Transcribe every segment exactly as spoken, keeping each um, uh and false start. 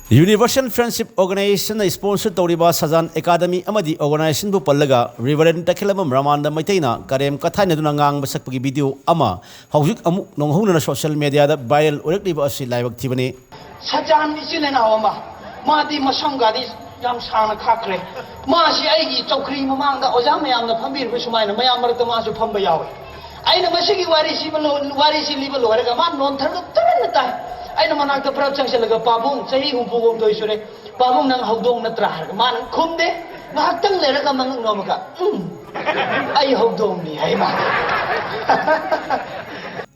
Universal Friendship Organizationꯅ sponsor ꯇꯧꯔꯤꯕ ꯁꯖꯥꯟ academy ꯑꯃꯗꯤ organizationꯕꯨ ꯄꯜꯂꯒ Reverend ꯇꯈꯦꯜꯂꯝꯕꯝ ꯔꯃꯥꯅꯟꯗ ꯃꯩꯇꯩꯅ ꯀꯔꯦꯝ ꯀꯊꯥꯏꯅꯗꯨꯅ ꯉꯥꯡꯕ ꯁꯛꯄꯒꯤ video ꯑꯃ ꯍꯧꯖꯤꯛ ꯑꯃꯨꯛ ꯅꯧꯍꯧꯅꯅ social mediaꯗ viral ꯑꯣꯏꯔꯛꯂꯤꯕ ꯑꯁꯤ ꯂꯥꯏꯕꯛ ꯊꯤꯕꯅꯤ꯫ ꯁꯖꯥꯟ ꯏꯆꯤꯜ ꯏꯅꯥꯎ ꯑꯃ, ꯃꯥꯗꯤ ꯃꯁꯝꯒꯗꯤ ꯌꯥꯝ ꯁꯥꯡꯅ ꯈꯥꯛꯈ꯭ꯔꯦ꯫ ꯃꯥꯁꯤ ꯑꯩꯒꯤ ꯆꯧꯀ꯭ꯔꯤ ꯃꯃꯥꯡꯗ ꯑꯣꯖꯥ ꯃꯌꯥꯝꯅ ꯐꯝꯕꯤꯔꯤꯕ ꯁꯨꯃꯥꯏꯅ ꯃꯌꯥꯝ ꯃꯔꯛꯇ ꯃꯥꯁꯨ ꯐꯝꯕ ꯌꯥꯎꯋꯦ꯫ ꯑꯩꯅ ꯃꯁꯤꯒꯤ ꯋꯥꯔꯤꯁꯤ ꯂꯣ-, ꯋꯥꯔꯤꯁꯤ ꯂꯤꯕ ꯂꯣꯏꯔꯒ ꯃꯥ ꯅꯣꯟꯊꯔꯒ ꯇꯨꯃꯤꯟꯅ ꯇꯥꯏ꯫ ꯑꯩꯅ ꯃꯅꯥꯛꯇ ꯄꯨꯔꯞ ꯆꯪꯁꯤꯜꯂꯒ, "ꯄꯥꯕꯨꯡ, ꯆꯍꯤ ꯍꯨꯝꯐꯨ ꯍꯨꯝꯗꯣꯏ ꯁꯨꯔꯦ꯫ ꯄꯥꯕꯨꯡ, ꯅꯪ ꯍꯧꯗꯣꯡ ꯅꯠꯇ꯭ꯔꯥ?" ꯍꯥꯏꯔꯒ ꯃꯥꯅ ꯈꯨꯝꯗꯦ꯫ ꯉꯥꯏꯍꯥꯛꯇꯪ ꯂꯩꯔꯒ ꯃꯉꯛ ꯅꯣꯝꯃꯒ, "ꯎꯝ, ꯑꯩ ꯍꯧꯗꯣꯡꯅꯤ," ꯍꯥꯏ ꯃꯥ꯫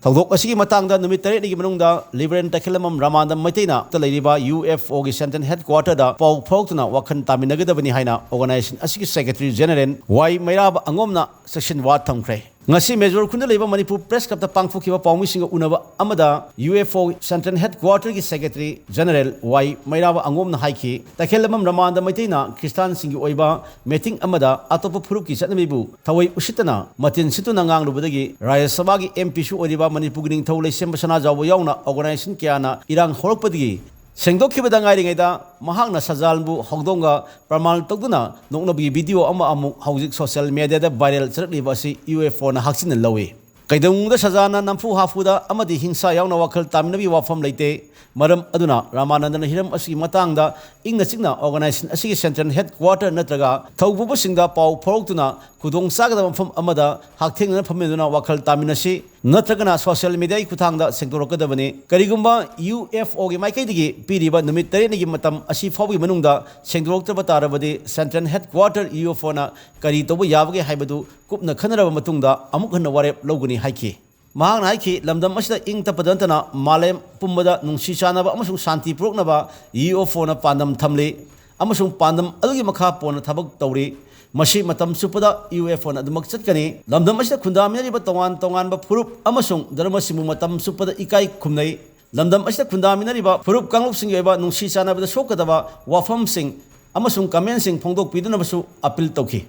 ꯊꯧꯗꯣꯛ ꯑꯁꯤꯒꯤ ꯃꯇꯥꯡꯗ ꯅꯨꯃꯤꯠ ꯇꯔꯦꯠꯅꯤꯒꯤ ꯃꯅꯨꯡꯗ Reverend ꯇꯈꯦꯜꯂꯝꯕꯝ ꯔꯃꯥꯅꯟꯗ ꯃꯩꯇꯩꯅ ꯂꯩꯔꯤꯕ UFOꯒꯤ central headquarterꯗ ꯄꯥꯎ ꯐꯥꯎꯔꯛꯇꯨꯅ ꯋꯥꯈꯜ ꯇꯥꯃꯤꯟꯅꯒꯗꯕꯅꯤ ꯍꯥꯏꯅ organization ꯑꯁꯤꯒꯤ secretary general ꯋꯥꯏ ꯃꯩꯔꯥꯕ ꯑꯉꯣꯝꯅ ꯆꯦꯛꯁꯤꯟ ꯋꯥ ꯊꯝꯈ꯭ꯔꯦ꯫ ꯉꯁꯤ ꯃꯦꯖꯣꯔ ꯈꯨꯟꯗ ꯂꯩꯕ ꯃꯅꯤꯄꯨꯔ Press Clubꯇ ꯄꯥꯡꯊꯣꯛꯈꯤꯕ ꯄꯥꯎꯃꯤꯁꯤꯡꯒ ꯎꯅꯕ ꯑꯃꯗ UFO central headquarterꯒꯤ secretary general ꯋꯥꯏ ꯃꯩꯔꯥꯕ ꯑꯉꯣꯝꯅ ꯍꯥꯏꯈꯤ, ꯇꯈꯦꯜꯂꯝꯕꯝ ꯔꯃꯥꯅꯟꯗ ꯃꯩꯇꯩꯅ ꯈ꯭ꯔꯤꯁꯇꯥꯟꯁꯤꯡꯒꯤ ꯑꯣꯏꯕ meeting ꯑꯃꯗ ꯑꯇꯣꯞꯄ ꯐꯨꯔꯨꯞꯀꯤ ꯆꯠꯅꯕꯤꯕꯨ ꯊꯑꯣꯏ ꯎꯁꯤꯠꯇꯅ ꯃꯇꯤꯟ ꯁꯤꯠꯇꯨꯅ ꯉꯥꯡꯂꯨꯕꯗꯒꯤ ꯔꯥꯖ꯭ꯌ ꯁꯚꯥꯒꯤ MPꯁꯨ ꯑꯣꯏꯔꯤꯕ ꯃꯅꯤꯄꯨꯔꯒꯤ ꯅꯤꯡꯊꯧ ꯂꯩꯁꯦꯝꯕ ꯁꯅꯥꯖꯥꯎꯕ ꯌꯥꯎꯅ organization ꯀꯌꯥꯅ ꯏꯔꯥꯡ ꯍꯧꯔꯛꯄꯗꯒꯤ ꯁꯦꯡꯗꯣꯛꯈꯤꯕꯗ ꯉꯥꯏꯔꯤꯉꯩꯗ ꯃꯍꯥꯛꯅ ꯁꯖꯥꯟꯕꯨ ꯍꯧꯗꯣꯡꯒ ꯄ꯭ꯔꯃꯥꯟ ꯇꯧꯗꯨꯅ ꯅꯣꯛꯅꯕꯒꯤ video ꯑꯃ ꯑꯃꯨꯛ ꯍꯧꯖꯤꯛ social mediaꯗ viral ꯆꯠꯂꯛꯂꯤꯕ ꯑꯁꯤ UFOꯅ ꯍꯥꯛꯆꯤꯟꯅ ꯂꯧꯏ꯫ ꯀꯩꯗꯧꯅꯨꯡꯗ ꯁꯖꯥꯟꯅ ꯅꯝꯐꯨ ꯍꯥꯐꯨꯗ ꯑꯃꯗꯤ ꯍꯤꯡꯁꯥ ꯌꯥꯎꯅ ꯋꯥꯈꯜ ꯇꯥꯃꯤꯟꯅꯕꯒꯤ ꯋꯥꯐꯝ ꯂꯩꯇꯦ꯫ ꯃꯔꯝ ꯑꯗꯨꯅ ꯔꯃꯥꯅꯟꯗꯅ ꯍꯤꯔꯝ ꯑꯁꯤꯒꯤ ꯃꯇꯥꯡꯗ ꯏꯪꯅ ꯆꯤꯛꯅ organization ꯑꯁꯤꯒꯤ central headquarter ꯅꯠꯇ꯭ꯔꯒ ꯊꯧꯄꯨꯕꯁꯤꯡꯗ ꯄꯥꯎ ꯐꯥꯎꯔꯛꯇꯨꯅ ꯈꯨꯗꯣꯡ ꯆꯥꯒꯗꯕ ꯃꯐꯝ ꯑꯃꯗ ꯍꯛꯊꯦꯡꯅꯅ ꯐꯝꯃꯤꯟꯅꯗꯨꯅ ꯋꯥꯈꯜ ꯇꯥꯃꯤꯟꯅꯁꯤ, ꯅꯠꯇ꯭ꯔꯒꯅ social mediaꯒꯤ ꯈꯨꯠꯊꯥꯡꯗ ꯁꯦꯡꯗꯣꯔꯛꯀꯗꯕꯅꯤ꯫ ꯀꯔꯤꯒꯨꯝꯕ UFOꯒꯤ ꯃꯥꯏꯀꯩꯗꯒꯤ ꯄꯤꯔꯤꯕ ꯅꯨꯃꯤꯠ ꯇꯔꯦꯠꯅꯤꯒꯤ ꯃꯇꯝ ꯑꯁꯤ ꯐꯥꯎꯕꯒꯤ ꯃꯅꯨꯡꯗ ꯁꯦꯡꯗꯣꯔꯛꯇꯕ ꯇꯥꯔꯕꯗꯤ central headquarter UFOꯅ ꯀꯔꯤ ꯇꯧꯕ ꯌꯥꯕꯒꯦ ꯍꯥꯏꯕꯗꯨ ꯀꯨꯞꯅ ꯈꯟꯅꯔꯕ ꯃꯇꯨꯡꯗ ꯑꯃꯨꯛ ꯍꯟꯅ ꯋꯥꯔꯦꯞ ꯂꯧꯒꯅꯤ ꯍꯥꯏꯈꯤ꯫ ꯃꯍꯥꯛꯅ ꯍꯥꯏꯈꯤ, ꯂꯝꯗꯝ ꯑꯁꯤꯗ ꯏꯪ ꯇꯞꯄꯗ ꯅꯠꯇꯅ ꯃꯥꯂꯦꯝ ꯄꯨꯝꯕꯗ ꯅꯨꯡꯁꯤ ꯆꯥꯟꯅꯕ ꯑꯃꯁꯨꯡ ꯁꯥꯟꯇꯤ ꯄꯨꯔꯛꯅꯕ UFOꯅ ꯄꯥꯟꯗꯝ ꯊꯝꯂꯤ ꯑꯃꯁꯨꯡ ꯄꯥꯟꯗꯝ ꯑꯗꯨꯒꯤ ꯃꯈꯥ ꯄꯣꯟꯅ ꯊꯕꯛ ꯇꯧꯔꯤ꯫ ꯃꯁꯤ ꯃꯇꯝ ꯆꯨꯞꯄꯗ UFOꯅ ꯑꯗꯨꯃꯛ ꯆꯠꯀꯅꯤ꯫ ꯂꯝꯗꯝ ꯑꯁꯤꯗ ꯈꯨꯟꯗꯥꯃꯤꯟꯅꯔꯤꯕ ꯇꯣꯉꯥꯟ ꯇꯣꯉꯥꯟꯕ ꯐꯨꯔꯨꯞ ꯑꯃꯁꯨꯡ ꯙꯔꯃꯁꯤꯡꯕꯨ ꯃꯇꯝ ꯆꯨꯞꯄꯗ ꯏꯀꯥꯏ ꯈꯨꯝꯅꯩ꯫ ꯂꯝꯗꯝ ꯑꯁꯤꯗ ꯈꯨꯟꯗꯥꯃꯤꯟꯅꯔꯤꯕ ꯐꯨꯔꯨꯞ ꯀꯥꯡꯂꯨꯞꯁꯤꯡꯒꯤ ꯑꯣꯏꯕ ꯅꯨꯡꯁꯤ ꯆꯥꯟꯅꯕꯗ ꯁꯣꯛꯀꯗꯕ ꯋꯥꯐꯝꯁꯤꯡ ꯑꯃꯁꯨꯡ commentꯁꯤꯡ ꯐꯣꯡꯗꯣꯛꯄꯤꯗꯅꯕꯁꯨ appeal ꯇꯧꯈꯤ꯫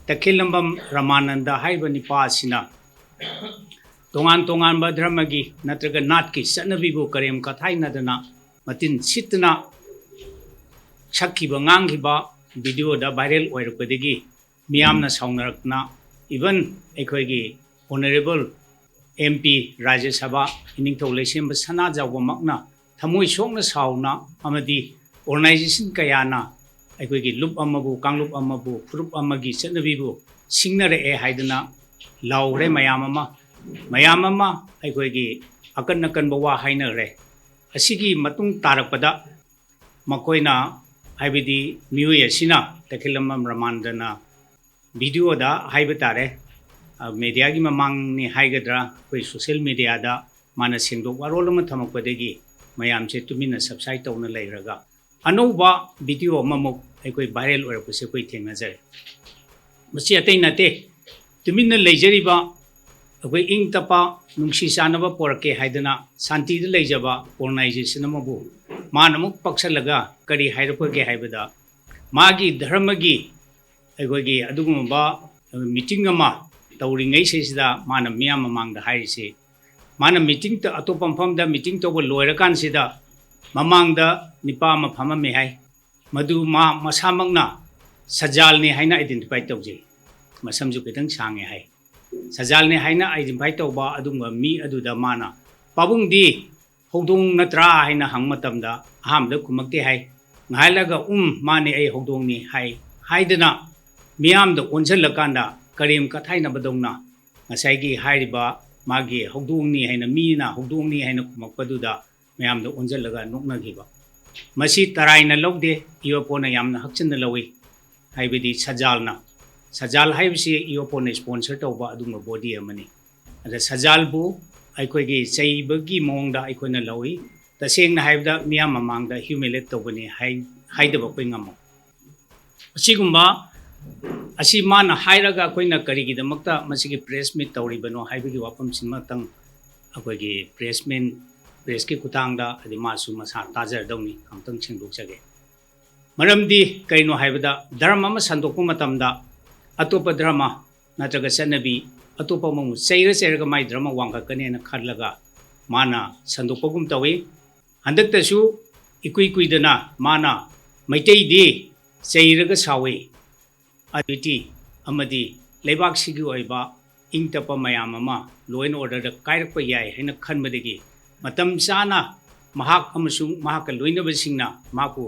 ꯇꯈꯦꯜꯂꯝꯕꯝ ꯔꯃꯥꯅꯟꯗ ꯍꯥꯏꯔꯤꯕ ꯅꯤꯄꯥ ꯑꯁꯤꯅ ꯇꯣꯉꯥꯟ ꯇꯣꯉꯥꯟꯕ ꯙꯔꯃꯒꯤ ꯅꯠꯇ꯭ꯔꯒ ꯅꯥꯠꯀꯤ ꯆꯠꯅꯕꯤꯕꯨ ꯀꯔꯦꯝ ꯀꯊꯥꯏꯅꯗꯅ ꯃꯇꯤꯟ ꯁꯤꯠꯇꯅ ꯁꯛꯈꯤꯕ, ꯉꯥꯡꯈꯤꯕ videoꯗ viral ꯑꯣꯏꯔꯛꯄꯗꯒꯤ ꯃꯤꯌꯥꯝꯅ ꯁꯥꯎꯅꯔꯛꯇꯅ, even ꯑꯩꯈꯣꯏꯒꯤ honourable MP, ꯔꯥꯖ꯭ꯌ ꯁꯚꯥ ꯏꯅꯤꯡꯊꯧ ꯂꯩꯁꯦꯝꯕ ꯁꯅꯥꯖꯥꯎꯕꯃꯛꯅ ꯊꯃꯣꯏ ꯁꯣꯛꯅ ꯁꯥꯎꯅ ꯑꯃꯗꯤ organization ꯀꯌꯥꯅ ꯑꯩꯈꯣꯏꯒꯤ ꯂꯨꯞ ꯑꯃꯕꯨ, ꯀꯥꯡꯂꯨꯞ ꯑꯃꯕꯨ, ꯐꯨꯔꯨꯞ ꯑꯃꯒꯤ ꯆꯠꯅꯕꯤꯕꯨ ꯁꯤꯡꯅꯔꯛꯑꯦ ꯍꯥꯏꯗꯅ ꯂꯥꯎꯈ꯭ꯔꯦ ꯃꯌꯥꯝ ꯑꯃ꯫ ꯃꯌꯥꯝ ꯑꯃ ꯑꯩꯈꯣꯏꯒꯤ ꯑꯀꯟ ꯑꯀꯟꯕ ꯋꯥ ꯍꯥꯏꯅꯈ꯭ꯔꯦ꯫ ꯑꯁꯤꯒꯤ ꯃꯇꯨꯡ ꯇꯥꯔꯛꯄꯗ ꯃꯈꯣꯏꯅ, ꯍꯥꯏꯕꯗꯤ ꯃꯤꯑꯣꯏ ꯑꯁꯤꯅ, ꯇꯈꯦꯂꯝꯕꯝ ꯔꯃꯥꯅꯟꯗꯅ videoꯗ ꯍꯥꯏꯕ ꯇꯥꯔꯦ, ꯑ, mediaꯒꯤ ꯃꯃꯥꯡꯅꯤ ꯍꯥꯏꯒꯗ꯭ꯔꯥ, ꯑꯩꯈꯣꯏ social mediaꯗ ꯃꯥꯅ ꯁꯦꯡꯗꯣꯛ ꯋꯥꯔꯣꯜ ꯑꯃ ꯊꯝꯃꯛꯄꯗꯒꯤ ꯃꯌꯥꯝꯁꯦ ꯇꯨꯃꯤꯟꯅ subside ꯇꯧꯅ ꯂꯩꯈ꯭ꯔꯒ, ꯑꯅꯧꯕ video ꯑꯃꯃꯨꯛ ꯑꯩꯈꯣꯏ viral ꯑꯣꯏꯔꯛꯄꯁꯦ ꯑꯩꯈꯣꯏ ꯊꯦꯡꯅꯖꯔꯦ꯫ ꯃꯁꯤ ꯑꯇꯩ ꯅꯠꯇꯦ, ꯇꯨꯃꯤꯟꯅ ꯂꯩꯖꯔꯤꯕ ꯑꯩꯈꯣꯏ ꯏꯪ ꯇꯞꯄ, ꯅꯨꯡꯁꯤ ꯆꯥꯟꯅꯕ ꯄꯣꯔꯛꯀꯦ ꯍꯥꯏꯗꯅ ꯁꯥꯟꯇꯤꯗ ꯂꯩꯖꯕ organization ꯑꯃꯕꯨ ꯃꯥꯅ ꯑꯃꯨꯛ ꯄꯛꯁꯜꯂꯒ ꯀꯔꯤ ꯍꯥꯏꯔꯛꯄꯒꯦ ꯍꯥꯏꯕꯗ, ꯃꯥꯒꯤ ꯙꯔꯃꯒꯤ ꯑꯩꯈꯣꯏꯒꯤ ꯑꯗꯨꯒꯨꯝꯂꯕ meeting ꯑꯃ ꯇꯧꯔꯤꯉꯩꯁꯤꯗ ꯃꯥꯅ ꯃꯤꯌꯥꯝ ꯃꯃꯥꯡꯗ ꯍꯥꯏꯔꯤꯁꯤ, ꯃꯥꯅ meeting ꯇ-, ꯑꯇꯣꯞꯄ ꯃꯐꯝꯗ meeting ꯇꯧꯕ ꯂꯣꯏꯔꯀꯥꯟꯁꯤꯗ ꯃꯃꯥꯡꯗ ꯅꯤꯄꯥ ꯑꯃ ꯐꯝꯃꯝꯃꯦ ꯍꯥꯏ꯫ ꯃꯗꯨ ꯃꯥ ꯃꯁꯥꯃꯛꯅ ꯁꯖꯥꯜꯅꯤ ꯍꯥꯏꯅ identify ꯇꯧꯖꯩ꯫ ꯃꯁꯝꯁꯨ ꯈꯤꯇꯪ ꯁꯥꯡꯉꯦ ꯍꯥꯏ꯫ ꯁꯖꯥꯜꯅꯤ ꯍꯥꯏꯅ identify ꯇꯧꯕ ꯑꯗꯨꯒꯨꯝꯕ ꯃꯤ ꯑꯗꯨꯗ ꯃꯥꯅ, "ꯄꯥꯕꯨꯡꯗꯤ ꯍꯧꯗꯣꯡ ꯅꯠꯇ꯭ꯔꯥ?" ꯍꯥꯏꯅ ꯍꯪꯕ ꯃꯇꯝꯗ ꯑꯍꯥꯟꯕꯗ ꯈꯨꯝꯃꯛꯇꯦ ꯍꯥꯏ꯫ ꯉꯥꯏꯍꯥꯛ ꯂꯩꯔꯒ, "ꯎꯝ, ꯃꯥꯅꯦ, ꯑꯩ ꯍꯧꯗꯣꯡꯅꯤ" ꯍꯥꯏ ꯍꯥꯏꯗꯅ ꯃꯤꯌꯥꯝꯗ ꯑꯣꯟꯁꯤꯜꯂꯀꯥꯟꯗ ꯀꯔꯦꯝ ꯀꯊꯥꯏꯅꯕꯗꯧꯅ ꯉꯁꯥꯏꯒꯤ ꯍꯥꯏꯔꯤꯕ ꯃꯥꯒꯤ ꯍꯧꯗꯣꯡꯅꯤ ꯍꯥꯏꯅ, ꯃꯤꯅ ꯍꯧꯗꯣꯡꯅꯤ ꯍꯥꯏꯅ ꯈꯨꯝꯃꯛꯄꯗꯨꯗ ꯃꯌꯥꯝꯗ ꯑꯣꯟꯁꯤꯜꯂꯒ ꯅꯣꯛꯅꯈꯤꯕ꯫ ꯃꯁꯤ ꯇꯔꯥꯏꯅ ꯂꯧꯗꯦ, ꯏꯌꯣꯄꯣꯅ ꯌꯥꯝꯅ ꯍꯛꯆꯤꯟꯅ ꯂꯧꯏ꯫ ꯍꯥꯏꯕꯗꯤ ꯁꯖꯥꯜꯅ, ꯁꯖꯥꯜ ꯍꯥꯏꯕꯁꯤ ꯏꯌꯣꯄꯣꯅ sponsor ꯇꯧꯕ ꯑꯗꯨꯒꯨꯝꯕ body ꯑꯃꯅꯤ꯫ ꯑꯗ ꯁꯖꯥꯜꯕꯨ ꯑꯩꯈꯣꯏꯒꯤ ꯆꯩꯕꯒꯤ ꯃꯑꯣꯡꯗ ꯑꯩꯈꯣꯏꯅ ꯂꯧꯏ꯫ ꯇꯁꯦꯡꯅ ꯍꯥꯏꯕꯗ ꯃꯤꯌꯥꯝ ꯃꯃꯥꯡꯗ humiliate ꯇꯧꯕꯅꯤ ꯍꯥꯏ-, ꯍꯥꯏꯗꯕ ꯑꯩꯈꯣꯏ ꯉꯝꯃꯣꯏ꯫ ꯑꯁꯤꯒꯨꯝꯕ ꯑꯁꯤ ꯃꯥꯅ ꯍꯥꯏꯔꯒ ꯑꯩꯈꯣꯏꯅ ꯀꯔꯤꯒꯤꯗꯃꯛꯇ ꯃꯁꯤꯒꯤ press meet ꯇꯧꯔꯤꯕꯅꯣ ꯍꯥꯏꯕꯒꯤ ꯋꯥꯐꯝꯁꯤꯃꯇꯪ ꯑꯩꯈꯣꯏꯒꯤ press meet, pressꯀꯤ ꯈꯨꯠꯊꯥꯡꯗ ꯍꯥꯏꯗꯤ ꯃꯥꯁꯨ ꯃꯁꯥ ꯇꯥꯖꯔꯗꯧꯅꯤ꯫ ꯑꯃꯨꯛꯇꯪ ꯁꯦꯡꯗꯣꯛꯆꯒꯦ꯫ ꯃꯔꯝꯗꯤ ꯀꯩꯅꯣ ꯍꯥꯏꯕꯗ, ꯙꯔꯃ ꯑꯃ ꯁꯟꯗꯣꯛꯄ ꯃꯇꯝꯗ ꯑꯇꯣꯞꯄ ꯙꯔꯃ ꯅꯠꯇ꯭ꯔꯒ ꯆꯠꯅꯕꯤ ꯑꯇꯣꯞꯄ ꯑꯃꯃꯨꯛ ꯆꯩꯔ ꯆꯩꯔꯒ ꯃꯥꯏ ꯙꯔꯃ ꯋꯥꯡꯈꯠꯀꯅꯦꯅ ꯈꯜꯂꯒ ꯃꯥꯅ ꯁꯟꯗꯣꯛꯄꯒꯨꯝ ꯇꯧꯏ꯫ ꯍꯟꯗꯛꯇꯁꯨ ꯏꯀꯨꯏ ꯀꯨꯏꯗꯅ ꯃꯥꯅ ꯃꯩꯇꯩꯗꯤ ꯆꯩꯔꯒ ꯁꯥꯎꯏ, ꯑꯗꯨꯗꯤ ꯑꯃꯗꯤ ꯂꯩꯕꯥꯛꯁꯤꯒꯤ ꯑꯣꯏꯕ ꯏꯪ ꯇꯞꯄ ꯃꯌꯥꯝ ꯑꯃ law and orderꯗ ꯀꯥꯏꯔꯛꯄ ꯌꯥꯏ ꯍꯥꯏꯅ ꯈꯟꯕꯗꯒꯤ ꯃꯇꯝ ꯆꯥꯅ ꯃꯍꯥꯛ ꯑꯃꯁꯨꯡ ꯃꯍꯥꯛꯀ ꯂꯣꯏꯅꯕꯁꯤꯡꯅ ꯃꯍꯥꯛꯄꯨ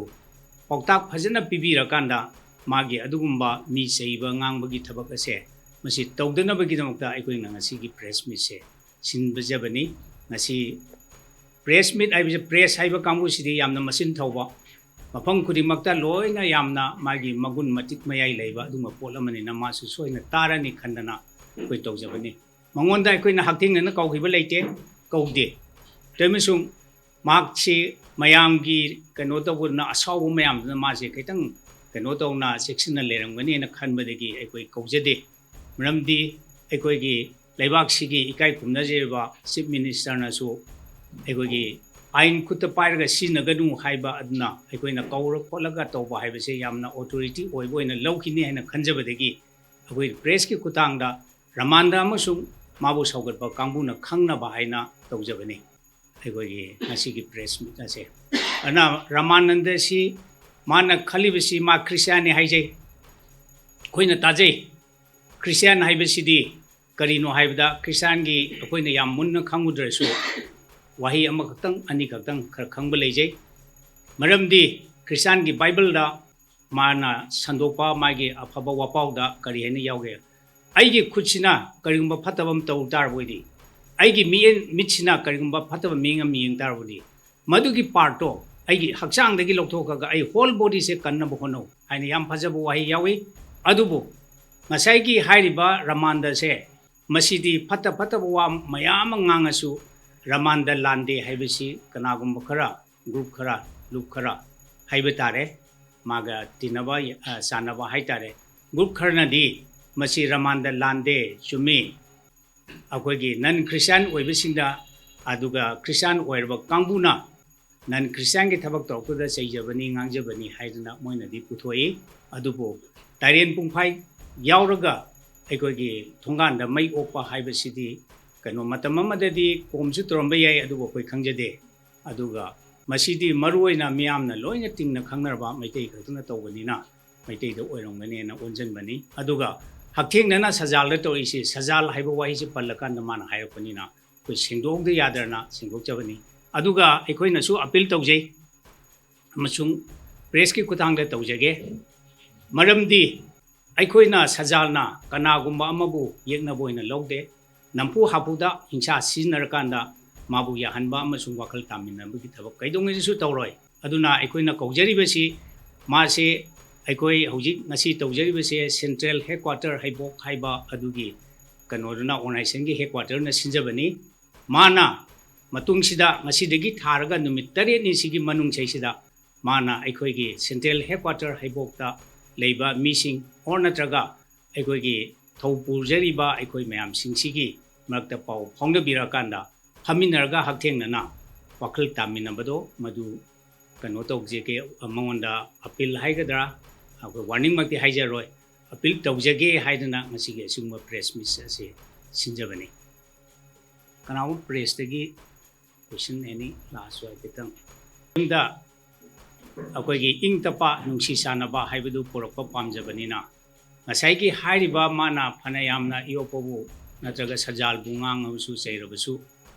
ꯄꯥꯎꯇꯥꯛ ꯐꯖꯅ ꯄꯤꯕꯤꯔꯀꯥꯟꯗ ꯃꯥꯒꯤ ꯑꯗꯨꯒꯨꯝꯕ ꯃꯤ ꯆꯩꯕ ꯉꯥꯡꯕꯒꯤ ꯊꯕꯛ ꯑꯁꯦ ꯃꯁꯤ ꯇꯧꯗꯅꯕꯒꯤꯗꯃꯛꯇ ꯑꯩꯈꯣꯏꯅ ꯉꯁꯤꯒꯤ press meetꯁꯦ ꯁꯤꯟꯕꯖꯕꯅꯤ꯫ ꯉꯁꯤ press meet ꯍꯥꯏꯕꯁꯦ, press ꯍꯥꯏꯕ ꯀꯥꯡꯕꯨꯁꯤꯗꯤ ꯌꯥꯝꯅ ꯃꯆꯤꯟ ꯊꯧꯕ, ꯃꯐꯝ ꯈꯨꯗꯤꯡꯃꯛꯇ ꯂꯣꯏꯅ ꯌꯥꯝꯅ ꯃꯥꯒꯤ ꯃꯒꯨꯟ ꯃꯇꯤꯛ ꯃꯌꯥꯏ ꯂꯩꯕ ꯑꯗꯨꯒꯨꯝꯕ ꯄꯣꯠ ꯑꯃꯅꯤꯅ ꯃꯥꯁꯨ ꯁꯣꯏꯅ ꯇꯥꯔꯅꯤ ꯈꯟꯗꯅ ꯑꯩꯈꯣꯏ ꯇꯧꯖꯕꯅꯤ꯫ ꯃꯉꯣꯟꯗ ꯑꯩꯈꯣꯏꯅ ꯍꯛꯊꯦꯡꯅꯅ ꯀꯧꯈꯤꯕ ꯂꯩꯇꯦ, ꯀꯧꯗꯦ꯫ ꯑꯗꯨ ꯑꯃꯁꯨꯡ ꯃꯍꯥꯛꯁꯤ ꯃꯌꯥꯝꯒꯤ ꯀꯩꯅꯣ ꯇꯧꯕꯗꯨꯅ, ꯑꯁꯥꯎꯕ ꯃꯌꯥꯝꯗꯨꯅ ꯃꯥꯁꯦ ꯈꯤꯇꯪ ꯀꯩꯅꯣ ꯇꯧꯅ ꯆꯦꯛꯁꯤꯟꯅ ꯂꯩꯔꯝꯒꯅꯤꯅ ꯈꯟꯕꯗꯒꯤ ꯑꯩꯈꯣꯏ ꯀꯧꯖꯗꯦ꯫ ꯃꯔꯝꯗꯤ ꯑꯩꯈꯣꯏꯒꯤ ꯂꯩꯕꯥꯛꯁꯤꯒꯤ ꯏꯀꯥꯏ ꯈꯨꯝꯅꯖꯔꯤꯕ Chief Ministerꯅꯁꯨ ꯑꯩꯈꯣꯏꯒꯤ ꯑꯥꯏꯟ ꯈꯨꯠꯇ ꯄꯥꯏꯔꯒ ꯁꯤꯖꯤꯟꯅꯒꯅꯨ ꯍꯥꯏꯕ ꯑꯗꯨꯅ ꯑꯩꯈꯣꯏꯅ ꯀꯧꯔ ꯈꯣꯠꯂꯒ ꯇꯧꯕ ꯍꯥꯏꯕꯁꯦ ꯌꯥꯝꯅ authority ꯑꯣꯏꯕ ꯑꯣꯏꯅ ꯂꯧꯈꯤꯅꯤ ꯍꯥꯏꯅ ꯈꯟꯖꯕꯗꯒꯤ ꯑꯩꯈꯣꯏ pressꯀꯤ ꯈꯨꯠꯊꯥꯡꯗ ꯔꯃꯥꯟꯗ ꯑꯃꯁꯨꯡ ꯃꯥꯕꯨ ꯁꯧꯒꯠꯄ ꯀꯥꯡꯕꯨꯅ ꯈꯪꯅꯕ ꯍꯥꯏꯅ ꯇꯧꯖꯕꯅꯤ ꯑꯩꯈꯣꯏꯒꯤ ꯉꯁꯤꯒꯤ press meet ꯑꯁꯦ꯫ ꯑꯗꯨꯅ ꯔꯃꯥꯅꯟꯗꯁꯤ ꯃꯥꯅ ꯈꯜꯂꯤꯕꯁꯤ ꯃꯥ ꯈ꯭ꯔꯤꯁꯇꯤꯌꯥꯟꯅꯤ ꯍꯥꯏꯖꯩ꯫ ꯑꯩꯈꯣꯏꯅ ꯇꯥꯖꯩ, ꯈ꯭ꯔꯤꯁꯇꯤꯌꯥꯟ ꯍꯥꯏꯕꯁꯤꯗꯤ ꯀꯔꯤꯅꯣ ꯍꯥꯏꯕꯗ, ꯈ꯭ꯔꯤꯁꯇꯥꯟꯒꯤ ꯑꯩꯈꯣꯏꯅ ꯌꯥꯝ ꯃꯨꯟꯅ ꯈꯪꯉꯨꯗ꯭ꯔꯁꯨ ꯋꯥꯍꯩ ꯑꯃꯈꯛꯇꯪ ꯑꯅꯤꯈꯛꯇꯪ ꯈꯔ ꯈꯪꯕ ꯂꯩꯖꯩ꯫ ꯃꯔꯝꯗꯤ ꯈ꯭ꯔꯤꯁꯇꯥꯟꯒꯤ ꯕꯥꯏꯕꯜꯗ ꯃꯥꯅ ꯁꯟꯗꯣꯛꯄ ꯃꯥꯒꯤ ꯑꯐꯕ ꯋꯥꯄꯥꯎꯗ ꯀꯔꯤ ꯍꯥꯏꯅ ꯌꯥꯎꯒꯦ? "ꯑꯩꯒꯤ ꯈꯨꯠꯁꯤꯅ ꯀꯔꯤꯒꯨꯝꯕ ꯐꯠꯇꯕ ꯑꯃ ꯇꯧ ꯇꯥꯔꯕ ꯑꯣꯏꯗꯤ, ꯑꯩꯒꯤ ꯃꯤꯠꯌꯦꯡ, ꯃꯤꯠꯁꯤꯅ ꯀꯔꯤꯒꯨꯝꯕ ꯐꯠꯇꯕ ꯃꯤꯠꯌꯦꯡ ꯑꯃ ꯌꯦꯡ ꯇꯥꯔꯕꯗꯤ, ꯃꯗꯨꯒꯤ partꯇꯣ ꯑꯩꯒꯤ ꯍꯛꯆꯥꯡꯗꯒꯤ ꯂꯧꯊꯣꯛꯈ꯭ꯔꯒ ꯑꯩ whole bodyꯁꯦ ꯀꯟꯅꯕ ꯍꯣꯠꯅꯧ" ꯍꯥꯏꯅ ꯌꯥꯝ ꯐꯖꯕ ꯋꯥꯍꯩ ꯌꯥꯎꯏ꯫ ꯑꯗꯨꯕꯨ ꯉꯁꯥꯏꯒꯤ ꯍꯥꯏꯔꯤꯕ ꯔꯃꯥꯟꯗꯁꯦ, ꯃꯁꯤꯗꯤ ꯐꯠꯇ ꯐꯠꯇꯕ ꯋꯥ ꯃꯌꯥꯝ ꯑꯃ ꯉꯥꯡꯉꯁꯨ ꯔꯃꯥꯟꯗ ꯂꯥꯟꯗꯦ ꯍꯥꯏꯕꯁꯤ ꯀꯅꯥꯒꯨꯝꯕ ꯈꯔ, group ꯈꯔ, ꯂꯨꯞ ꯈꯔ ꯍꯥꯏꯕ ꯇꯥꯔꯦ, ꯃꯥꯒ ꯇꯤꯟꯅꯕ, ꯑ, ꯆꯥꯟꯅꯕ ꯍꯥꯏ ꯇꯥꯔꯦ, group ꯈꯔꯅꯗꯤ ꯃꯁꯤ ꯔꯃꯥꯟꯗ ꯂꯥꯟꯗꯦ, ꯆꯨꯝꯃꯤ, ꯑꯩꯈꯣꯏꯒꯤ non Christian ꯑꯣꯏꯕꯁꯤꯡꯗ, ꯑꯗꯨꯒ ꯈ꯭ꯔꯤꯁꯇꯥꯟ ꯑꯣꯏꯔꯕ ꯀꯥꯡꯕꯨꯅ non Christianꯒꯤ ꯊꯕꯛ ꯇꯧꯔꯛꯄꯗ ꯆꯩꯖꯕꯅꯤ, ꯉꯥꯡꯖꯕꯅꯤ ꯍꯥꯏꯗꯅ ꯃꯣꯏꯅꯗꯤ ꯄꯨꯊꯣꯛꯏ꯫ ꯑꯗꯨꯕꯨ ꯇꯥꯏꯔꯦꯟ ꯄꯨꯡꯐꯥꯏ ꯌꯥꯎꯔꯒ ꯑꯩꯈꯣꯏꯒꯤ ꯊꯣꯡꯒꯥꯟꯗ ꯃꯩ ꯑꯣꯛꯄ ꯍꯥꯏꯕꯁꯤꯗꯤ ꯀꯩꯅꯣ, ꯃꯇꯝ ꯑꯃꯗꯗꯤ ꯀꯣꯝꯁꯨ ꯇꯧꯔꯝꯕ ꯌꯥꯏ, ꯑꯗꯨꯕꯨ ꯑꯩꯈꯣꯏ ꯈꯪꯖꯗꯦ꯫ ꯑꯗꯨꯒ ꯃꯁꯤꯗꯤ ꯃꯔꯨ ꯑꯣꯏꯅ ꯃꯤꯌꯥꯝꯅ ꯂꯣꯏꯅ ꯇꯤꯡꯅ ꯈꯪꯅꯔꯕ ꯃꯩꯇꯩ ꯈꯛꯇꯅ ꯇꯧꯕꯅꯤꯅ ꯃꯩꯇꯩꯗ ꯑꯣꯏꯔꯝꯒꯅꯦꯅ ꯑꯣꯟꯁꯤꯟꯕꯅꯤ꯫ ꯑꯗꯨꯒ ꯍꯛꯊꯦꯡꯅꯅ ꯁꯖꯥꯜꯗ ꯇꯧꯔꯤꯁꯤ, ꯁꯖꯥꯜ ꯍꯥꯏꯕ ꯋꯥꯍꯩꯁꯤ ꯄꯜꯂꯀꯥꯟꯗ ꯃꯥꯅ ꯍꯥꯏꯔꯛꯄꯅꯤꯅ ꯑꯩꯈꯣꯏ ꯁꯦꯡꯗꯣꯛꯇ ꯌꯥꯗ꯭ꯔꯅ ꯁꯦꯡꯗꯣꯛꯆꯕꯅꯤ꯫ ꯑꯗꯨꯒ ꯑꯩꯈꯣꯏꯅꯁꯨ ꯑꯄꯤꯜ ꯇꯧꯖꯩ ꯑꯃꯁꯨꯡ ꯄ꯭ꯔꯦꯁꯀꯤ ꯈꯨꯠꯊꯥꯡꯗ ꯇꯧꯖꯒꯦ꯫ ꯃꯔꯝꯗꯤ ꯑꯩꯈꯣꯏꯅ ꯁꯖꯥꯜꯅ ꯀꯅꯥꯒꯨꯝꯕ ꯑꯃꯕꯨ ꯌꯦꯛꯅꯕ ꯑꯣꯏꯅ ꯂꯧꯗꯦ꯫ ꯅꯝꯐꯨ ꯍꯥꯐꯨꯗ ꯍꯤꯡꯁꯥ ꯁꯤꯖꯤꯟꯅꯔꯀꯥꯟꯗ ꯃꯥꯕꯨ ꯌꯥꯍꯟꯕ ꯑꯃꯁꯨꯡ ꯋꯥꯈꯜ ꯇꯥꯃꯤꯟꯅꯕꯒꯤ ꯊꯕꯛ ꯀꯩꯗꯧꯉꯩꯗꯁꯨ ꯇꯧꯔꯣꯏ꯫ ꯑꯗꯨꯅ ꯑꯩꯈꯣꯏꯅ ꯀꯧꯖꯔꯤꯕꯁꯤ, ꯃꯥꯁꯦ, ꯑꯩꯈꯣꯏ ꯍꯧꯖꯤꯛ ꯉꯁꯤ ꯇꯧꯖꯔꯤꯕꯁꯦ ꯁꯦꯟꯇ꯭ꯔꯦꯜ ꯍꯦꯗꯀ꯭ꯋꯥꯇꯔ ꯍꯩꯕꯣꯛ ꯍꯥꯏꯕ ꯑꯗꯨꯒꯤ ꯀꯩꯅꯣꯗꯨꯅ, ꯑꯣꯔꯒꯅꯥꯏꯖꯦꯁꯟꯒꯤ ꯍꯦꯗꯀ꯭ꯋꯥꯇꯔꯅ ꯁꯤꯟꯖꯕꯅꯤ꯫ ꯃꯥꯅ ꯃꯇꯨꯡꯁꯤꯗ ꯉꯁꯤꯗꯒꯤ ꯊꯥꯔꯒ ꯅꯨꯃꯤꯠ ꯇꯔꯦꯠꯅꯤꯁꯤꯒꯤ ꯃꯅꯨꯡꯁꯤꯗ ꯃꯥꯅ ꯑꯩꯈꯣꯏꯒꯤ ꯁꯦꯟꯇ꯭ꯔꯦꯜ ꯍꯦꯗꯀ꯭ꯋꯥꯇꯔ ꯍꯩꯕꯣꯛꯇ ꯂꯩꯕ ꯃꯤꯁꯤꯡ ꯑꯣꯔ ꯅꯠꯇ꯭ꯔꯒ ꯑꯩꯈꯣꯏꯒꯤ ꯊꯧ ꯄꯨꯖꯔꯤꯕ ꯑꯩꯈꯣꯏ ꯃꯌꯥꯝꯁꯤꯡꯁꯤꯒꯤ ꯃꯔꯛꯇ ꯄꯥꯎ ꯐꯥꯎꯅꯕꯤꯔꯀꯥꯟꯗ ꯐꯝꯃꯤꯟꯅꯔꯒ ꯍꯛꯊꯦꯡꯅꯅ ꯋꯥꯈꯜ ꯇꯥꯃꯤꯟꯅꯕꯗꯣ ꯃꯗꯨ ꯀꯩꯅꯣ ꯇꯧꯖꯒꯦ, ꯃꯉꯣꯟꯗ ꯑꯄꯤꯜ ꯍꯥꯏꯒꯗ꯭ꯔꯥ, ꯑꯩꯈꯣꯏ ꯋꯥꯔꯅꯤꯡꯃꯛꯇꯤ ꯍꯥꯏꯖꯔꯣꯏ, ꯑꯄꯤꯜ ꯇꯧꯖꯒꯦ ꯍꯥꯏꯗꯅ ꯉꯁꯤꯒꯤ ꯑꯁꯤꯒꯨꯝꯕ ꯄ꯭ꯔꯦꯁ ꯃꯤꯠ ꯑꯁꯤ ꯁꯤꯟꯖꯕꯅꯤ꯫ ꯀꯅꯥꯒꯨꯝꯕ ꯄ꯭ꯔꯦꯁꯇꯒꯤ ꯀꯣꯏꯁꯟ ꯑꯦꯅꯤ ꯂꯥꯁꯁꯨ ꯍꯥꯏꯐꯦꯠꯇꯪ꯫ ꯌꯨꯝꯗ ꯑꯩꯈꯣꯏꯒꯤ ꯏꯪ ꯇꯞꯄ, ꯅꯨꯡꯁꯤ ꯆꯥꯟꯅꯕ ꯍꯥꯏꯕꯗꯨ ꯄꯨꯔꯛꯄ ꯄꯥꯝꯖꯕꯅꯤꯅ, ꯉꯁꯥꯏꯒꯤ ꯍꯥꯏꯔꯤꯕ ꯃꯥꯅ ꯐꯅ ꯌꯥꯝꯅ ꯏꯌꯣꯛꯄꯕꯨ ꯅꯠꯇ꯭ꯔꯒ ꯁꯖꯥꯜꯕꯨ ꯉꯥꯡꯉꯕꯁꯨ ꯆꯩꯔꯕꯁꯨ,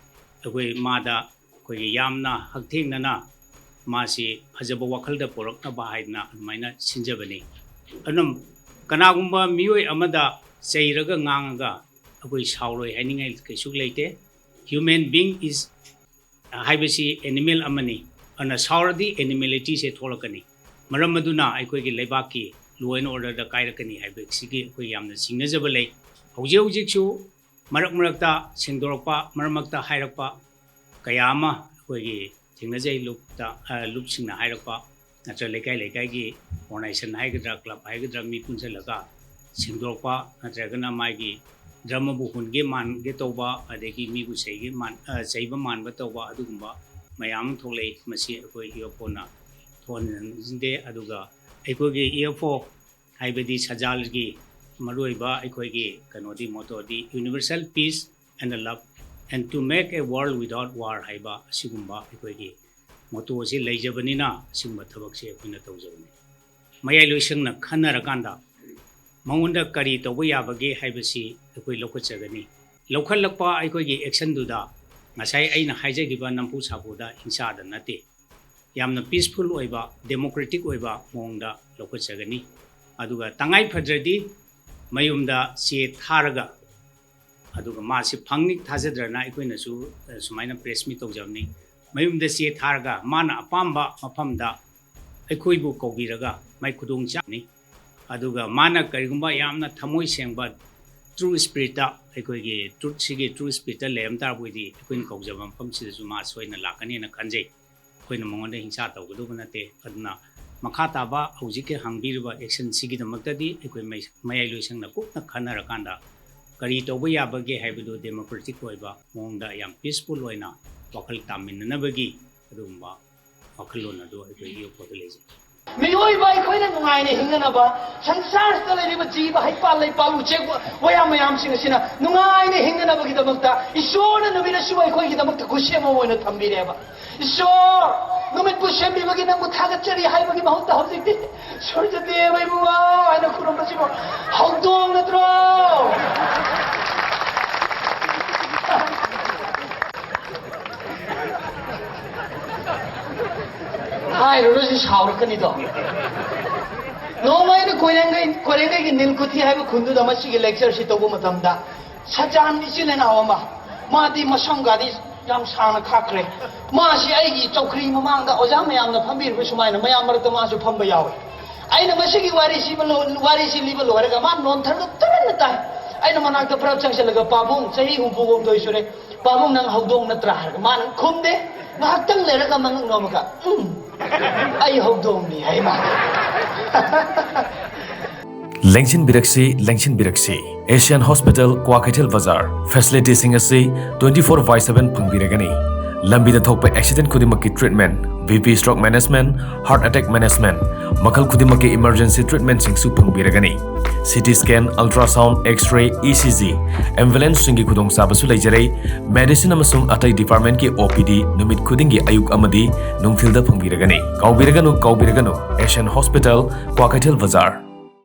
ꯑꯩꯈꯣꯏ ꯃꯥꯗ ꯑꯩꯈꯣꯏꯒꯤ ꯌꯥꯝꯅ ꯍꯛꯊꯦꯡꯅꯅ ꯃꯥꯁꯤ ꯐꯖꯕ ꯋꯥꯈꯜꯗ ꯄꯨꯔꯛꯅꯕ ꯍꯥꯏꯗꯅ ꯑꯗꯨꯃꯥꯏꯅ ꯁꯤꯟꯖꯕꯅꯤ꯫ ꯑꯗꯨꯅ ꯀꯅꯥꯒꯨꯝꯕ ꯃꯤꯑꯣꯏ ꯑꯃꯗ ꯆꯩꯔꯒ ꯉꯥꯡꯉꯒ ꯑꯩꯈꯣꯏ ꯁꯥꯎꯔꯣꯏ ꯍꯥꯏꯅꯤꯡꯉꯥꯏ ꯀꯩꯁꯨ ꯂꯩꯇꯦ꯫ Human being is ꯍꯥꯏꯕꯁꯤ ꯑꯦꯅꯤꯃꯦꯜ ꯑꯃꯅꯤ꯫ ꯑꯗꯨꯅ ꯁꯥꯎꯔꯗꯤ ꯑꯦꯅꯤꯃꯦꯂꯤꯇꯤꯁꯦ ꯊꯣꯛꯂꯛꯀꯅꯤ꯫ ꯃꯔꯝ ꯑꯗꯨꯅ ꯑꯩꯈꯣꯏꯒꯤ ꯂꯩꯕꯥꯛꯀꯤ law and orderꯗ ꯀꯥꯏꯔꯛꯀꯅꯤ ꯍꯥꯏꯕꯁꯤꯒꯤ ꯑꯩꯈꯣꯏ ꯌꯥꯝꯅ ꯆꯤꯡꯅꯖꯕ ꯂꯩ꯫ ꯍꯧꯖꯤꯛ ꯍꯧꯖꯤꯛꯁꯨ ꯃꯔꯛ ꯃꯔꯛꯇ ꯁꯦꯡꯗꯣꯔꯛꯄ, ꯃꯔꯛ ꯃꯔꯛꯇ ꯍꯥꯏꯔꯛꯄ ꯀꯌꯥ ꯑꯃ ꯑꯩꯈꯣꯏꯒꯤ ꯊꯦꯡꯅꯖꯩ꯫ ꯂꯨꯞꯇ, ꯑ, ꯂꯨꯞꯁꯤꯡꯅ ꯍꯥꯏꯔꯛꯄ, ꯅꯠꯇ꯭ꯔꯒ ꯂꯩꯀꯥꯏ ꯂꯩꯀꯥꯏꯒꯤ ꯑꯣꯔꯒꯅꯥꯏꯖꯦꯁꯟ ꯍꯥꯏꯒꯗ꯭ꯔꯥ, ꯀ꯭ꯂꯕ ꯍꯥꯏꯒꯗ꯭ꯔꯥ, ꯃꯤ ꯄꯨꯟꯁꯤꯜꯂꯒ ꯁꯦꯡꯗꯣꯔꯛꯄ, ꯅꯠꯇ꯭ꯔꯒꯅ ꯃꯥꯒꯤ ꯗ꯭ꯔꯝ ꯑꯃꯕꯨ ꯍꯨꯟꯒꯦ ꯃꯥꯟꯒꯦ ꯇꯧꯕ, ꯑꯗꯒꯤ ꯃꯤꯕꯨ ꯆꯩꯒꯦ ꯃꯥꯟ-, ꯑ, ꯆꯩꯕ ꯃꯥꯟꯕ ꯇꯧꯕ, ꯑꯗꯨꯒꯨꯝꯕ ꯃꯌꯥꯝ ꯑꯃ ꯊꯣꯛꯂꯛꯏ꯫ ꯃꯁꯤ ꯑꯩꯈꯣꯏ ꯏ ꯑꯦꯐ ꯑꯣꯅ ꯊꯣꯛꯍꯟꯅꯤꯡꯗꯦ꯫ ꯑꯗꯨꯒ ꯑꯩꯈꯣꯏꯒꯤ ꯏ ꯑꯦꯐ ꯑꯣ ꯍꯥꯏꯕꯗꯤ ꯁꯖꯥꯜꯒꯤ ꯃꯔꯨꯑꯣꯏꯕ ꯑꯩꯈꯣꯏꯒꯤ ꯀꯩꯅꯣꯗꯤ, ꯃꯣꯇꯣꯗꯤ Universal Peace and the Love and to make a world without war ꯍꯥꯏꯕ ꯑꯁꯤꯒꯨꯝꯕ ꯑꯩꯈꯣꯏꯒꯤ ꯃꯣꯇꯣ ꯑꯁꯤ ꯂꯩꯖꯕꯅꯤꯅ ꯑꯁꯤꯒꯨꯝꯕ ꯊꯕꯛꯁꯦ ꯑꯩꯈꯣꯏꯅ ꯇꯧꯖꯕꯅꯤ꯫ ꯃꯌꯥꯏ ꯂꯣꯏꯁꯪꯅ ꯈꯟꯅꯔꯀꯥꯟꯗ ꯃꯉꯣꯟꯗ ꯀꯔꯤ ꯇꯧꯕ ꯌꯥꯕꯒꯦ ꯍꯥꯏꯕꯁꯤ ꯑꯩꯈꯣꯏ ꯂꯧꯈꯠꯆꯒꯅꯤ꯫ ꯂꯧꯈꯠꯂꯛꯄ ꯑꯩꯈꯣꯏꯒꯤ actionꯗꯨꯗ ꯉꯁꯥꯏ ꯑꯩꯅ ꯍꯥꯏꯖꯈꯤꯕ ꯅꯝꯐꯨ ꯁꯥꯐꯨꯗ ꯍꯤꯡꯁꯥꯗ ꯅꯠꯇꯦ, ꯌꯥꯝꯅ peaceful ꯑꯣꯏꯕ, democratic ꯑꯣꯏꯕ ꯃꯑꯣꯡꯗ ꯂꯧꯈꯠꯆꯒꯅꯤ꯫ ꯑꯗꯨꯒ ꯇꯉꯥꯏ ꯐꯗ꯭ꯔꯗꯤ ꯃꯌꯨꯝꯗ ꯆꯦ ꯊꯥꯔꯒ, ꯑꯗꯨꯒ ꯃꯥꯁꯤ ꯐꯪꯅꯤ ꯊꯥꯖꯗ꯭ꯔꯅ ꯑꯩꯈꯣꯏꯅꯁꯨ, ꯑ, ꯁꯨꯃꯥꯏꯅ press meet ꯇꯧꯖꯕꯅꯤ꯫ ꯃꯌꯨꯝꯗ ꯆꯦ ꯊꯥꯔꯒ ꯃꯥꯅ ꯑꯄꯥꯝꯕ ꯃꯐꯝꯗ ꯑꯩꯈꯣꯏꯕꯨ ꯀꯧꯕꯤꯔꯒ ꯃꯥꯏ ꯈꯨꯗꯣꯡ ꯆꯥꯅꯤ꯫ ꯑꯗꯨꯒ ꯃꯥꯅ ꯀꯔꯤꯒꯨꯝꯕ ꯌꯥꯝꯅ ꯊꯃꯣꯏ ꯁꯦꯡꯕ true spiritꯇ, ꯑꯩꯈꯣꯏꯒꯤ truthꯁꯤꯒꯤ true spiritꯇ ꯂꯩꯔꯝ ꯇꯥꯔꯕꯗꯤ ꯑꯩꯈꯣꯏꯅ ꯀꯧꯖꯕ ꯃꯐꯝꯁꯤꯗꯁꯨ ꯃꯥ ꯁꯣꯏꯅ ꯂꯥꯛꯀꯅꯤꯅ ꯈꯟꯖꯩ꯫ ꯑꯩꯈꯣꯏꯅ ꯃꯉꯣꯟꯗ ꯍꯤꯡꯁꯥ ꯇꯧꯒꯗꯧꯕ ꯅꯠꯇꯦ꯫ ꯑꯗꯨꯅ ꯃꯈꯥ ꯇꯥꯕ ꯍꯧꯖꯤꯛꯀꯤ ꯍꯪꯕꯤꯔꯤꯕ actionꯁꯤꯒꯤꯗꯃꯛꯇꯗꯤ ꯑꯩꯈꯣꯏ ꯃꯩ-, ꯃꯌꯥꯏ ꯂꯣꯏꯁꯪꯅ ꯀꯨꯞꯅ ꯈꯟꯅꯔꯀꯥꯟꯗ ꯀꯔꯤ ꯇꯧꯕ ꯌꯥꯕꯒꯦ ꯍꯥꯏꯕꯗꯨ democratic ꯑꯣꯏꯕ ꯃꯑꯣꯡꯗ ꯌꯥꯝ peaceful ꯑꯣꯏꯅ ꯋꯥꯈꯜ ꯇꯥꯃꯤꯟꯅꯅꯕꯒꯤ ꯑꯗꯨꯒꯨꯝꯕ ꯋꯥꯈꯜꯂꯣꯟ ꯑꯗꯨ ꯑꯩꯈꯣꯏ ꯏꯌꯣꯛꯄꯗ ꯂꯩꯖꯩ꯫ ꯃꯤꯑꯣꯏꯕ ꯑꯩꯈꯣꯏꯅ ꯅꯨꯡꯉꯥꯏꯅ ꯍꯤꯡꯅꯅꯕ, ꯁꯪꯁꯥꯔꯁꯤꯗ ꯂꯩꯔꯤꯕ ꯖꯤꯕ, ꯍꯩꯄꯥꯜ ꯂꯩꯄꯥꯜ, ꯎꯆꯦꯛ ꯋꯥꯌꯥ ꯃꯌꯥꯝꯁꯤꯡ ꯑꯁꯤꯅ ꯅꯨꯡꯉꯥꯏꯅ ꯍꯤꯡꯅꯅꯕꯒꯤꯗꯃꯛꯇ ꯏꯁꯣꯔꯅ ꯅꯨꯃꯤꯠ ꯑꯁꯤꯕꯨ ꯑꯩꯈꯣꯏꯒꯤꯗꯃꯛꯇ ꯈꯨꯁꯦꯝ ꯑꯃ ꯑꯣꯏꯅ ꯊꯝꯕꯤꯔꯦꯕ꯫ ꯏꯁꯣꯔ, ꯅꯨꯃꯤꯠꯄꯨ ꯁꯦꯝꯕꯤꯕꯒꯤ ꯅꯪꯕꯨ ꯊꯥꯒꯠꯆꯔꯤ ꯍꯥꯏꯕꯒꯤ ꯃꯍꯨꯠꯇ ꯍꯧꯖꯤꯛꯇꯤ "ꯁꯨꯔꯖꯗꯦꯕ ꯏꯕꯨꯡꯉꯣ" ꯍꯥꯏꯅ ꯈꯨꯔꯨꯝꯕꯁꯤꯕꯨ ꯍꯧꯗꯣꯡ ꯅꯠꯇ꯭ꯔꯣ? ꯍꯥꯏꯔꯨꯔꯁꯨ ꯁꯥꯎꯔꯛꯀꯅꯤꯗꯣ꯫ ꯅꯣꯡꯃ ꯑꯩꯅ ꯀꯣꯏꯔꯦꯡꯒꯩ, ꯀꯣꯏꯔꯦꯡꯒꯩꯒꯤ ꯅꯤꯜꯀꯨꯊꯤ ꯍꯥꯏꯕ ꯈꯨꯟꯗꯨꯗ ꯃꯁꯤꯒꯤ lectureꯁꯤ ꯇꯧꯕ ꯃꯇꯝꯗ, ꯁꯖꯥꯟ ꯏꯆꯤꯜ ꯏꯅꯥꯎ ꯑꯃ, ꯃꯥꯗꯤ ꯃꯁꯝꯒꯗꯤ ꯌꯥꯝ ꯁꯥꯡꯅ ꯈꯥꯛꯈ꯭ꯔꯦ꯫ ꯃꯥꯁꯤ ꯑꯩꯒꯤ ꯆꯧꯀ꯭ꯔꯤ ꯃꯃꯥꯡꯗ ꯑꯣꯖꯥ ꯃꯌꯥꯝꯅ ꯐꯝꯕꯤꯔꯤꯕ ꯁꯨꯃꯥꯏꯅ ꯃꯌꯥꯝ ꯃꯔꯛꯇ ꯃꯥꯁꯨ ꯐꯝꯕ ꯌꯥꯎꯋꯦ꯫ ꯑꯩꯅ ꯃꯁꯤꯒꯤ ꯋꯥꯔꯤꯁꯤ ꯂꯣ-, ꯋꯥꯔꯤꯁꯤ ꯂꯤꯕ ꯂꯣꯏꯔꯒ ꯃꯥ ꯅꯣꯟꯊꯔꯒ ꯇꯨꯃꯤꯟꯅ ꯇꯥꯏ꯫ ꯑꯩꯅ ꯃꯅꯥꯛꯇ ꯄꯨꯔꯞ ꯆꯪꯁꯤꯜꯂꯒ, "ꯄꯥꯕꯨꯡ, ꯆꯍꯤ ꯍꯨꯝꯐꯨ ꯍꯨꯝꯗꯣꯏ ꯁꯨꯔꯦ꯫ ꯄꯥꯕꯨꯡ, ꯅꯪ ꯍꯧꯗꯣꯡ ꯅꯠꯇ꯭ꯔꯥ?" ꯍꯥꯏꯔꯒ ꯃꯥꯅ ꯈꯨꯝꯗꯦ꯫ ꯉꯥꯏꯍꯥꯛꯇꯪ ꯂꯩꯔꯒ ꯃꯉꯛ ꯅꯣꯝꯃꯒ, "ꯎꯝ, ꯑꯩ ꯍꯧꯗꯣꯡꯅꯤ" ꯍꯥꯏ ꯃꯥ꯫ ꯂꯦꯡꯁꯤꯟꯕꯤꯔꯛꯁꯤ, ꯂꯦꯡꯁꯤꯟꯕꯤꯔꯛꯁꯤ꯫ Asian Hospital, ꯀ꯭ꯋꯥꯀꯩꯊꯦꯜ ꯕꯖꯥꯔ꯫ Facilityꯁꯤꯡ ꯑꯁꯤ twenty four by seven ꯐꯪꯕꯤꯔꯒꯅꯤ꯫ ꯂꯝꯕꯤꯗ ꯊꯣꯛꯄ accident ꯈꯨꯗꯤꯡꯃꯛꯀꯤ treatment, B P stroke management, heart attack management, ꯃꯈꯜ ꯈꯨꯗꯤꯡꯃꯛꯀꯤ emergency treatmentꯁꯤꯡꯁꯨ ꯐꯪꯕꯤꯔꯒꯅꯤ꯫ C T scan, ultrasound, X-ray, E C G, ambulanceꯁꯤꯡꯒꯤ ꯈꯨꯗꯣꯡꯆꯥꯕꯁꯨ ꯂꯩꯖꯔꯦ꯫ Medicine ꯑꯃꯁꯨꯡ ꯑꯇꯩ departmentꯀꯤ O P D ꯅꯨꯃꯤꯠ ꯈꯨꯗꯤꯡꯒꯤ ꯑꯌꯨꯛ ꯑꯃꯗꯤ ꯅꯨꯡꯊꯤꯜꯗ ꯐꯪꯕꯤꯔꯒꯅꯤ꯫ ꯀꯥꯎꯕꯤꯔꯒꯅꯨ, ꯀꯥꯎꯕꯤꯔꯒꯅꯨ, Asian Hospital, ꯀ꯭ꯋꯥꯀꯩꯊꯦꯜ ꯕꯖꯥꯔ꯫